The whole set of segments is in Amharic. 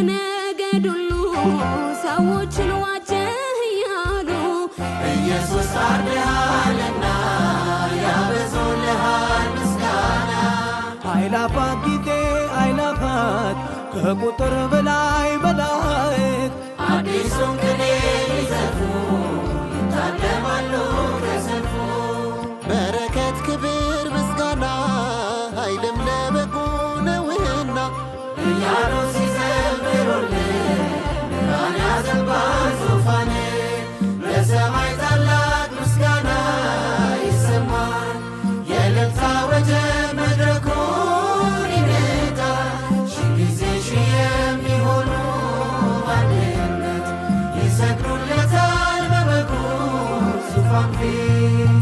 ከነገድ ሁሉ ሰዎችን ዋጀህ እያሉ ኢየሱስ ታርደሃልና ያበዙልሃል ምስጋና። አይላፋት ጊዜ አይላፋት ከቁጥር በላይ መላእክት አዲሱን ቅኔ ሊዘፉ ይታደማሉ ከሰልፉ። በረከት ክብር ምስጋና ኃይልም ለበጉ ነውና እያሉ ሲዘምሩልህ ብርሃን ያዘንባል ዙፋን። በሰማይ ታላቅ ምስጋና ይሰማል። የእልልታ ወጀብ መድረኩን ይንጣል። ሺህ ጊዜ ሺህ የሚሆኑ በአንድነት ይሰግዱለታል በበጉ ዙፋን ፊት።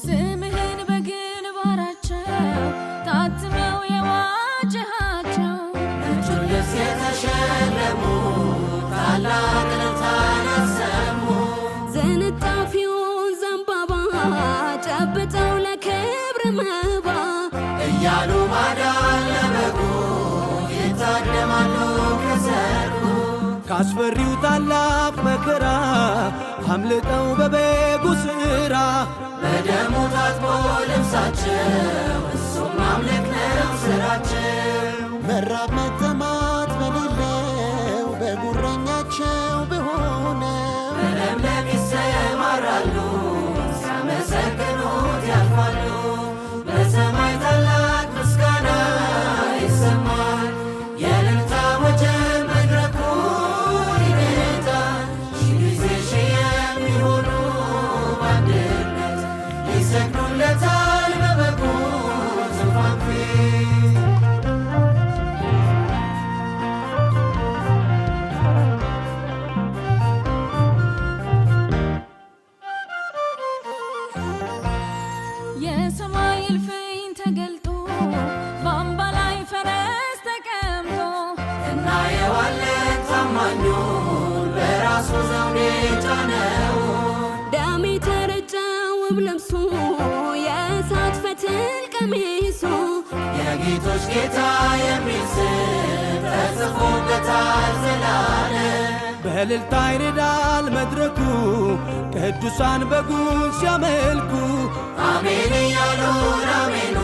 ስምህን በግንባራቸው ታትመው የዋጀሃቸው ነጩን ልብስ የተሸለሙ ታላቅ እልልታን ያሰሙ ዝንጣፊውን ዘንባባ ጨብጠው ለክብር መባ እያሉ ማዳን ለበጉ ይታደማሉ ከሰርጉ። ካስፈሪው ታላቅ መከራ አምልጠው በበጉ ሥራ በደሙ ታጥቦ ልብሳቸው እሱም ማምለክ ነው ስራቸው። መራብ መጠማት በሌለው በጉረኛቸው በሆነው በለምለም ይሰማራሉ ሲያመሰግኑት ያልፋሉ። በሰማይ ታላቅ ምስጋና ይሰማል። የእልልታ ወጀብ መድረኩን ይንጣል። ሺህ ጊዜ ሺህ የሚሆኑ በአንድነት ይሰግዱለታል በበጉ ዙፋን ፊት። የሰማይ እልፍኝ ተገልጦ በአምባ ላይ ፈረስ ተቀምጦ እናየዋለን ታማኙን በራሱ ዘውድ የጫነው ደም የተረጨው ውብ ልብሱ የእሳት ፈትል ቀሚሱ የጌቶች ጌታ የሚል ስም ተጽፎበታል ዘላለም። በእልልታ ይንዳል መድረኩ ቅዱሳን በጉን ሲያመልኩ አሜን እያሉ አሜኑ